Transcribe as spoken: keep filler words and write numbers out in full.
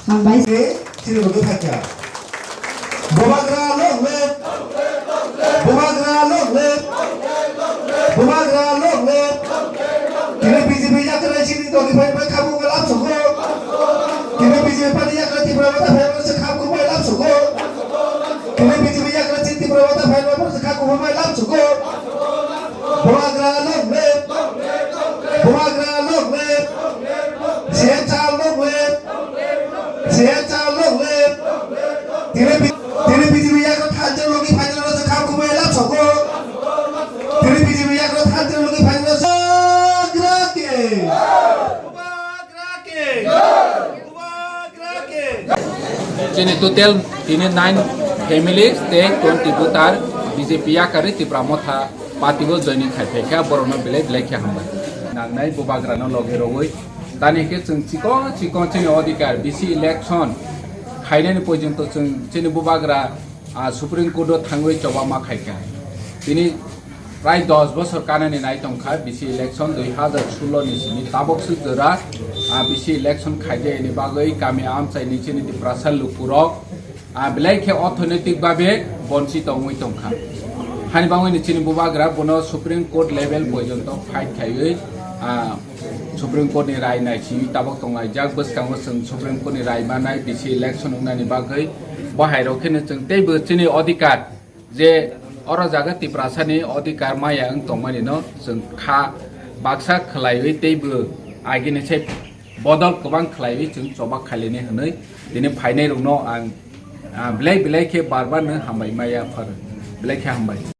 Hambai. Chini bo khe thakya. Bubagra long live! Bubagra long live! Bubagra long live! Tini B J P yakra chini dogwi phai bai khamu lam sokho. Tini B J P pani yakra Tipra Motha phai bai se kham khum bai lam sokho. Tini B J P yakra chini Tipra Motha phai bai se kham khum bai lam sokho. Bubagra long live! Bubagra long live! C M sir long live! C M sir long live! Tini bi-, tini B J P yakra thanjak logi phainai rok se kham khum bai lam sokho. Tini B J P yakra thanjak logi phainai rok se Bubagra ke! Bubagra ke! Bubagra ke! Chini total tini nine families tei twenty voter B J P yakarwi Tipra Motha party o joining khai phaikha, borokno belai belai khe hambai. Nangnai Bubagrano logi rogwi tani khe chwng chikon chikon chini odhikar B C election khainani porjonto chwng chini Bubagra, ah, Supreme Court o thangwi choba ma khaikha. Tini prai dos bosor kanani nai tongkha B C election dui hazar sullo ni simi tabok swk jora, ah, B C election khaijayani bagwi kami amchaini chini Tiprasa lukurok, ah, belai khe orthonoitik babe bonchi tongwi tongkha. Hani bagwini chini Bubagra bono Supreme Court level porjonto fight khaiwi, ah, Supreme Court ni rai naisingwi tabok tonglaijak, bwskango chwng Supreme Court ni rai manai B C election wngnani bagwi bo hai rok kheno chwng teibo chini odhikar je oro jaga Tiprasani odhikar maya wng tongmani no chwng kha baksa khwlaiwi teibo agini se bodol kwbang khwlaiwi chwng choba khailini hwnwi tini phainai rokno ang, ah, belai belai khe bar bar no hambai maya phar belai khe hambai.